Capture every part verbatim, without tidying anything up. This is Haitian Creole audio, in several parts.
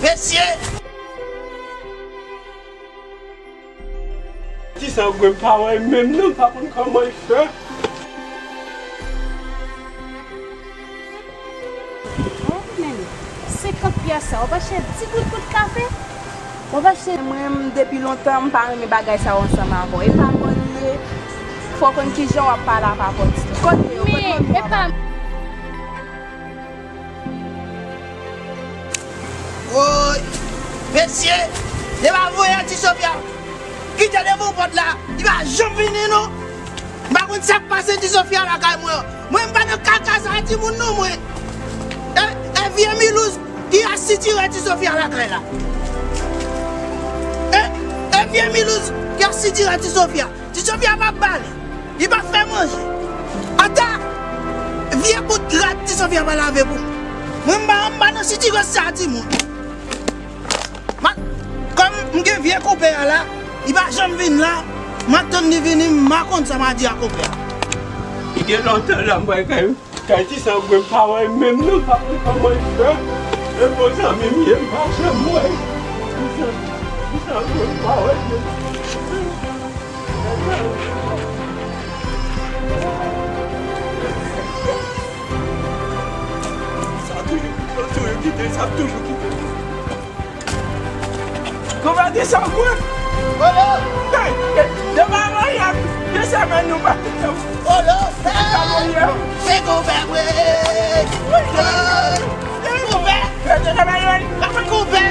Mesye! Ti sangwen pa wè menm non, m pa konn kòman l fè. Oh, men, senkant pyès sa, w ap achte ti gout gout kafe? W ap achte. Mwen, m, depi lontan, m pa renmen bagay sa yo ansanm avè w. E pa mwen li ye, fò w konn kijan w ap pale avè pòt. Kote yo? Kote yo? Men, e pa Woy! Mesye, depi a voye Ti Sofia kite devan pòt la, li pa janm vini non. M pa konn sa k pase Ti Sofia lakay mwen an. Mwen, m pa nan kaka sa a timoun non, mwen. E, e vye Milouz ki asitire Ti Sofia lakay la. E, e vye Milouz ki asitire Ti Sofia. Ti Sofia pa bale. Li pa fè manje. Ata vye kout rad Ti Sofia pa lave pou mwen. Mwen m pa, m pa nan sitirans sa a timoun. Ma, kòm m gen vye konpè a la, li pa janm vin la, m ap tann li vini, m pa konn sa m a di a konpè a. Li gen lontan la m pral kay. Kay ti sangwen m pa wè menm non, m pa konn kòman l fè. E bon zanmi m ye, m pa janm wè. Ti sangwen m pa wè menm. Sa toujou kite, toujou kite, sa toujou kite. Konpè ti sangwen. Olo! Hey, de pa manyen, de semèn nou pa. Olo! Hey! Se konpè mwen! Konpè! Konpè! Konpè!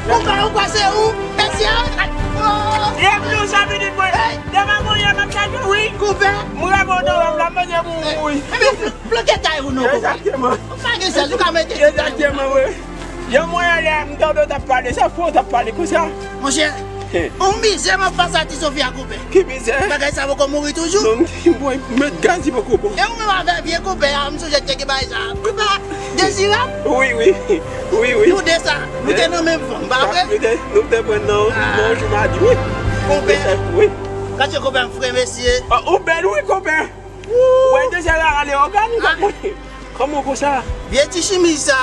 Konpè, ou kwè se ou? Mesye! Yè m nou sa minit mwen. Hey! De pa manyen, m ap chache, wi. Konpè! Mwen reve w nan wòb la, manje pou ou, wi. Ebyen, flanke kay ou non, konpè. Egzakteman. Ou pa gen sèz, ou ka mete. Egzakteman, wi. Yon mwayen lè m tande w t ap pale, sa fè w t ap pale konsa? Monchè, on mizè m ap pase a Ti Sofia, konpè. Ki mizè? Bagay sa poko mouri toujou. Non, m, m, mwen, m met gaz, li poko bon. E ou menm avè vye konpè a, m sonje te gen bagay sa. Konpè Dezirab? Wi, wi. Wi, wi. Nou de sa, nou te nan menm fanm, pa vre? Nou te, nou te pran nan, nan jou madi, wi. Konpè. Wi. Gade konpè m fre, mesye. Ah, ou bèl, wi, konpè. Ou wè deja la ale ògani kòman, kòman konsa? Vye ti chimiz sa,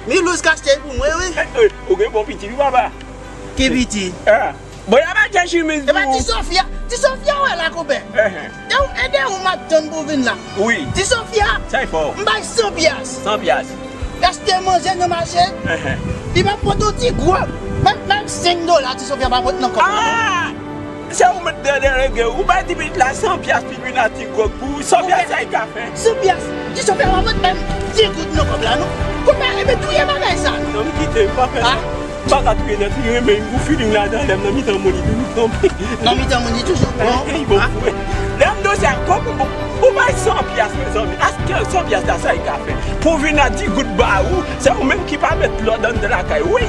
Milouz k achte pou mwen, wi. Eh, eh, ou gen bon piti, wi, papa. Ki piti? Ah. Bon, y ap achte chimiz pou ou. Epa Ti Sofia, Ti Sofia wè la, konpè. Ehn. E ou, e de ou m ap tann pou vin la. Wi. Ti Sofia. Sa e fò. M bay san pyas. San pyas. Achte manje nan mache. Ehn. Li pa pote yon ti gwòg. Menm, menm senk dola, Ti Sofia pa pote nan kòb la. Ah! Se ou met de, de rege, ou bay ti pitit la san pyas, pi vin a ti gwòg pou ou, san pyas sa e ka fè. San pyas, Ti Sofia pa met menm ti goud nan kòb la, non. Konpè, ebyen touye bagay sa. Non, m kite, m pa fè sa. M pa ka touye nèt, li renmen yon gou feeling ladan, lè m nan mitan moun, li toujou kanpe. Nan mitan moun, li toujou bon. Ey, bon, wi. Lè m di w sa, kòb ou, ou bay san pyas, mezanmi, aske san pyas la, sa e ka fè. Pou vin a di goud ba ou, se ou menm ki pa met lòd anndan lakay ou, wi.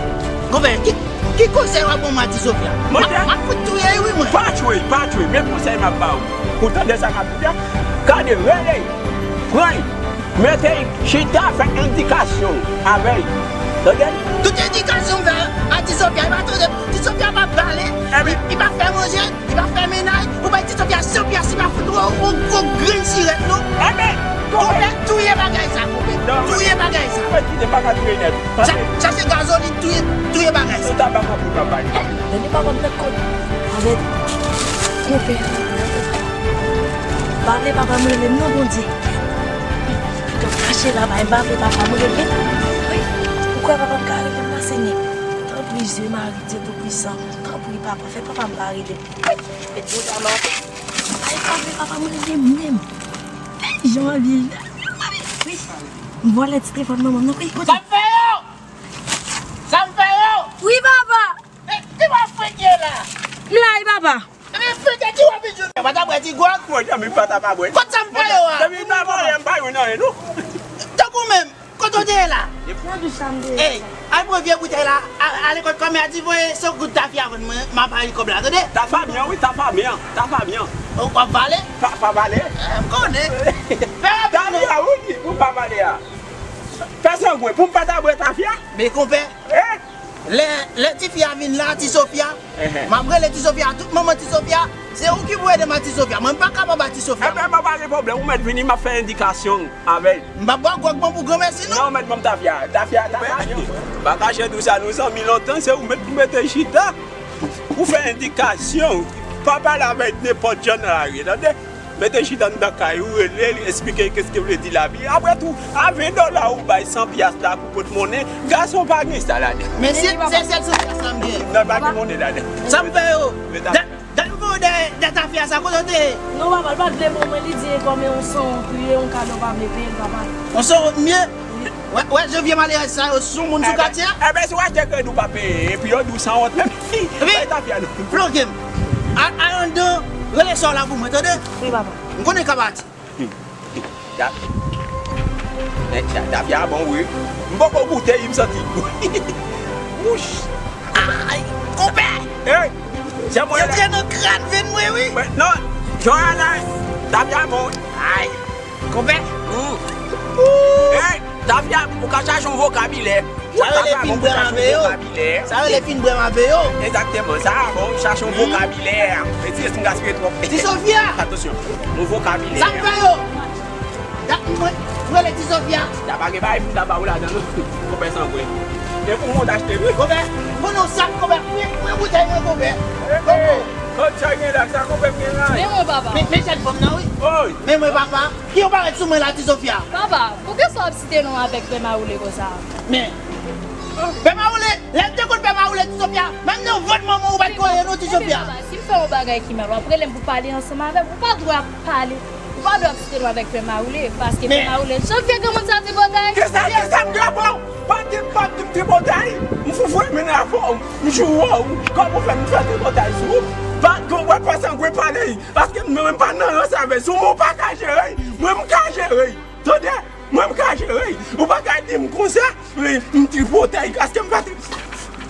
Konpè, ki, ki konsèy w ap ban mwen a Ti Sofia? M ap, m ap fout touye l, wi, mwen. Pa touye, pa touye, men konsèy m ap ba ou. Ou tande sa m ap di a? Gade, rele, pran l, mete l chita, fè endikasyon avè l. Tande? Tout endikasyon m fè a Ti Sofia, li pa tande. Ti Sofia pa pale, li, li pa fè manje. Li pa fè mennaj, ou bay Ti Sofia san pyas, li pa fout ou yon gwo grenn sirèt, non. Enben, konpè, touye bagay sa, konpè. Touye bagay sa. Konpè, kite, m pa ka touye nèt. Sa, sa se gazolin, touye, touye bagay sa. Ou ta ba m anpil, papa. Lè li pa konn nèt kòb. Avèk konpè. Pale, papa, m rele m non, Bondye. Pito kache la, bay, m pa vle papa m rele. Wi, ou kwè papa m ka rele m la, Senyè? Tanpri, Dye Mari, Dye Toupwisan, tanpri, papa, fè papa m pa rele m. Ay, papa, papa, mwen rele menm. Ay, jan an vye. Wi. M vòlè ti telefòn manman m nan. Wi, kote? Sa m fè yo? Sa m fè yo? Wi, papa. E, ki w ap frenke la? M la, wi, papa. E, frenke ki w ap vin jwenn? Pa ta bwè ti gwòg? Mwen, janm pa ta pa bwè. Kot sa m fè yo a? Depi m pa vòlè, m pa jwenn anyen, non. Tankou menm. Kote w te ye la? Nan douch la m te ye. Ey, al pran vye boutèy la, a, ale kot kòmè a di voye san goud tafya vann mwen, m ap bay kòb la, tande? Tafya byen, wi, tafya byen, tafya byen. Ou, w ap vale? Pa, pa vale. Eh, m konnen. Fè rapid non. Tafya, wi, pou m pa vale a. Fè sangwen, pou m pa ta bwè tafya? Men konpè. Eh? Lè, lè tifi a vin la, Ti Sofia, m ap rele Ti Sofia, tout manman Ti Sofia, se ou ki pou ede m a Ti Sofia. Mwen, m pa kapab a Ti Sofia. Enben, pa gen pwoblèm, ou mèt vini, m ap fè endikasyon avè l. M p ap bwè gwòg ban pou granmèsi, non. Non, mèt ban m tafya. Tafya, tafya. Pa kache di w sa, nou zanmi lontan, se ou mèt pou mete chita. Ou fè endikasyon. Pa pale avèk nenpòt jan nan lari, tande? Mete chita anndan kay ou, rele l, eksplike l kèske vle di lavi. Apre tou, a ven dola ou bay san pyas la pou pot monnen, gason pa gen sa ladan. Men se, se sèl san pyas la m gen. Non, pa gen monnen ladan. Sa m fè yo? Dat, dat m fè yo dèyè, dèyè tafya sa, kote w te ye? Non, papa, l pa t vle ban mwen, li di e kòm e yon san w kriye, yon kado pa vle peye l, papa. Yon san w m ye? Wè, wè, jan vye malerèz sa yo sou moun sou katye a? Enben, si w achte kredi w pa peye, epi yo di w sanwont menm. Bay tafya nou. Floke m. A, a anndan, rele sè w la pou mwen, tande? Wi, papa. M konnen ka pati. Hmm. Ta-, nèg sa, tafya bon, wi. M poko goute, m santi l bon. Wouch. Ay, konpè! Hey! Se mwen la. Yo tre nan kran venn mwen, wi. Non, Joanna, tafya bon. Ay! Konpè? Hey, tafya, ou ka chache yon vokabilè. Sa rele fin bwè m avè yo. Sa rele fin bwè m avè yo. Egzakteman, sa bon, chache yon vokabilè. Meti espri gaspiye twòp. Ti Sofia! Atansyon, yon vokabilè. Sa m fè yo? Dat mwen, mwen rele Ti Sofia. Ta pa gen bagay pou m ta ba ou ladan, non. Konpè san gwen. E pou mwen w t achte, wi. Konpè, mwen nan sak, konpè, mwen, mwen boutèy mwen, konpè. Konpè. Kot sa gen la, sa konpè m gen la. Men mwen, papa. Men, men jèn fanm nan, wi. Oy. Men mwen, papa. Ki yo parèt sou mwen la, Ti Sofia? Papa, poukisa w ap site non avèk Pè Mawoule konsa? Men, Pè Mawoule, lè m te konn Pè Mawoule, Ti Sofia, menm nan vant manman w pa t konnen non, Ti Sofia. Ebyen, papa, si m fè yon bagay ki mal, w ap rele m pou pale ansanm avè m. Ou pa dwe ap pale, ou pa dwe ap site non avèk Pè Mawoule, paske Pè Mawoule, jan vye granmoun sa tripotay. Kisa, kisa m gen bon? Pa di m, pa di m tripotay. M foufou men nan afè w, m jou w, kòman w fè m fè tripotay sou ou? Pa, wè pa san gwen pale. Paske mwen menm pa nan rans avè l. Si w pa ka jere l, mwen m ka jere l. Tande? Mwen m ka jere l. Ou pa ka di m konsa, wi, m tripotay. Paske m pa tri-,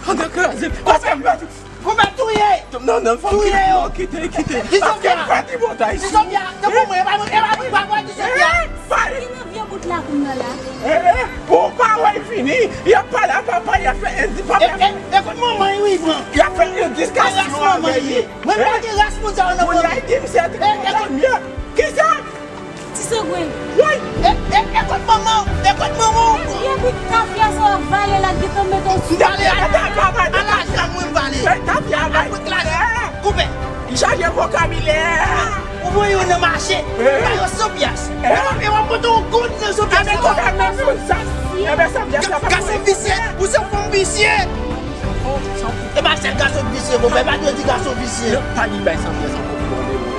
tande kraze. Paske m pa tri-, konpè touye. Non, non, fò m kite. Touye yo. Non, kite, kite. Paske m pa tripotay. Ti Sofia, tankou mwen, e pa mwen, e pa mwen, e pa mwen, Ti Sofia. Eh, pale. Ki nan vye bout la kounye a la? Eh, eh, ou pa wè l fini? Y ap pale a papa, y ap fè endikasyon avè li. E, e, e kot manman li, wi, pran? Y ap fè endikasyon avè li. Mwen pa gen ras moun sa yo nan fanmi. Pou y al di m se tripotay mye. Kisa? Ti sangwen. Woy! E, e, e kot manman w? E kot manman w? Vye bout tafya sa w ap vale la, gentan mete w sou. M vale a tafya, pa de tafya mwen m vale. Tafya bay. Koupè. M chaje vokabilè. Ou voye yo nan mache. Ba yo san pyas. E w ap, e w ap pote yon goud nan san pyas. Enben, koupè, men yon sa. Enben, sa m di a, sa pa gason visye, ou se fanm visye. E pa sèl gason visye, konpè, pa dwe di gason visye. Yo pa di bay san pyès ankò pou mande mwen.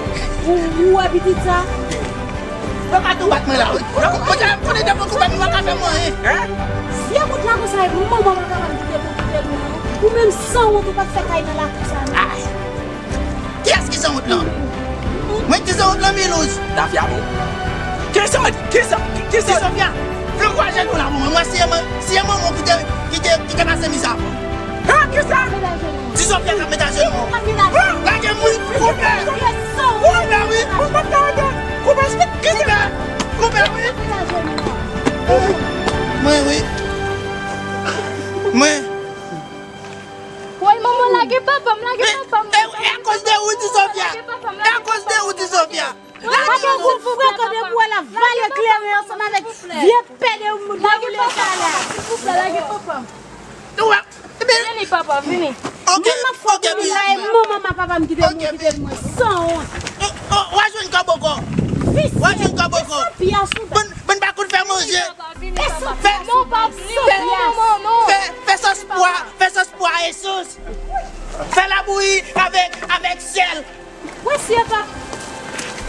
Ou, ou wè pitit sa? Yo ka tou bat mwen la, wi. Mwen te ap konnen depi w koupè m, ou pa ka fè mwen anyen. Vye bout la konsa, manman pa kapab kite pou kite nou, non. Ou menm sanwont, ou pa t fè kay nan lakou sa, non. Ay. Kiyès ki sanwont lan? Mwen ki sanwont lan, Milouz. Tafya bon. Kisa, kisa, kisa? Ti Sofia, fè kwa jenou la pou mwen. Mwen, si e man-, si e manman w ki te, ki te, ki te pase mizè pou ou. Ha, kisa? Ti Sofia k ap met ajenou. Ha, lage m wi, konpè. Konpè wi. Konpè, kisa? Konpè wi. Mwen wi. Mwen. Woy, manman, lage papa m, lage papa m. E, e, e akoz de ou, Ti Sofia. E akoz de ou, Ti Sofia. Lage papa m, silvouplè, papa. Frekan depi w wè l ap vale kleren ansanm avèk vye pè de moun. Lage papa m, silvouplè, lage papa m. Ou wè, vini, papa, vini. Ok, ok, vini. Manman m ak papa m kite mwen, kite mwen sanwont. W a jwenn kòb ankò. W a jwenn kòb ankò. Ban, ban pa kout fè manje. Fè, fè, fè sòs pwa, fè sòs pwa e sòs. Fè labouyi avèk, avèk sèl. Wè sye pa.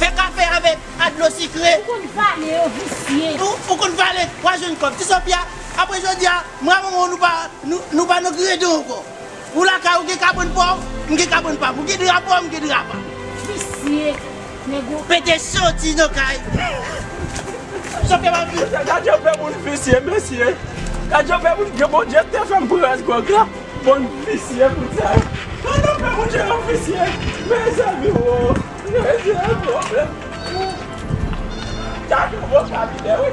Fè kafe avèk a dlo sikre. Ou konn vale yo visye. Ou, ou konn vale, w a jwenn kòb. Ti Sofia, apre jodi a, mwen ak manman w nou pa, nou, nou pa nan gredo ankò. Ou lakay ou gen kabann pa w, m gen kabann pa m. Ou gen dra pa w, m gen dra pa m. Visye, nègo. Pete soti nan kay. Sofia pa vin. Gad jan fè moun visye, mesye. Gad jan fè moun, Bondye te fè m pran ras gwòg la. Bann visye pou sa. Gad jan fè moun jan yo visye. Mezanmi, wo. Mezanmi, wo. Gad yon vokabilè, wi.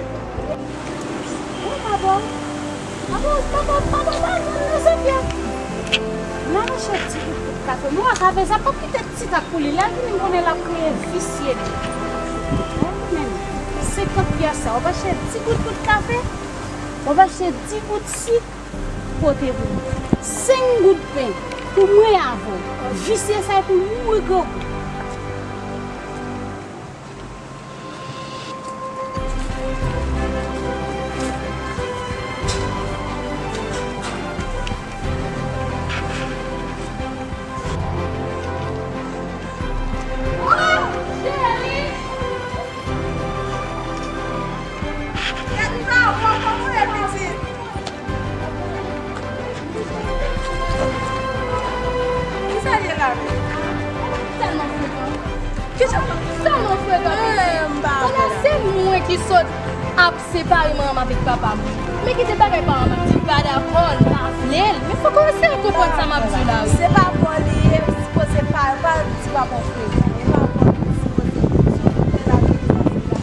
Wi, papa. Papa, papa, papa, pa jwenn nan Sofia. M ap achte ti gout gout kafe. Mwen, kafe sa p ap kite ti tak pou li. Lè l vini, m konnen l ap kreye visye li. Mwen menm, senkant pyès sa, w ap achte ti gout gout kafe, w ap achte di gout sik, pote pou mwen. Senk gout pen pou mwen avè w. Visye sa e pou mouri grangou. Kisa l ye la menm? Tèlman frekan. Kisa? Tèlman frekan. Eh, m pa Konnen se mwen ki sot ap separe manman m avèk papa m. Men kite bagay paran m ap di pa dakò, l pa vle l. Men fòk ou eseye konprann sa m ap di w la, wi. Se pa pa w li ye, sipoze pa, pa di papa w frekan. E pa pa w li, sipoze, sipoze la,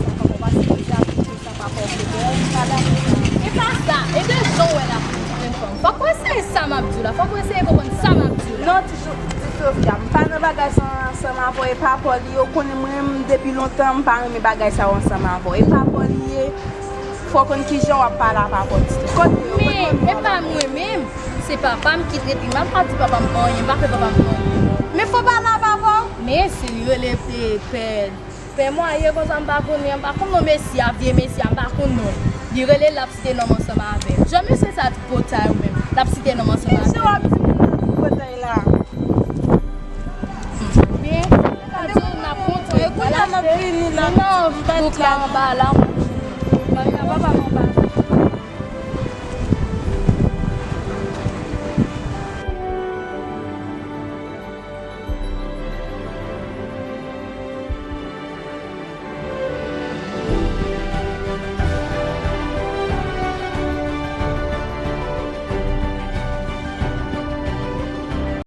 sa pa bon, paske deja sa pa fè w pete, pa dakò sa. E pa sa, e de jan w wè l ap jwenn fanm. Fòk w eseye sa m ap di w la, fòk w eseye konprann sa m ap di w la. Non, ti Sou-, ti Sofia, m pa nan bagay sa ansanm avè w, e pa pa w li ye, ou konnen mwen menm depi lontan, m pa renmen bagay sa yo ansanm avè w. E pa pa w li ye, fò w konn kijan w ap pale a papa w, ti Sou-, kote yo, kote yo. Men, e pa mwen menm, se papa m ki trete m mal, m pa di papa m anyen, m pa fè papa m anyen. Men fò w pale a papa w. Men si li rele, e, pè Pè mwaye konsa m pa konnen, m pa konn non mesye a, vye mesye a, m pa konn non. Li rele l, l ap site non m ansanm avè l. Jan mesye sa tripotay ou menm, l ap site non m ansanm avè l. Mesye w ap di moun nan tripotay la. Men, sa di w n ap montre. E kounye a n ap vini la, non, m pa t la anba la.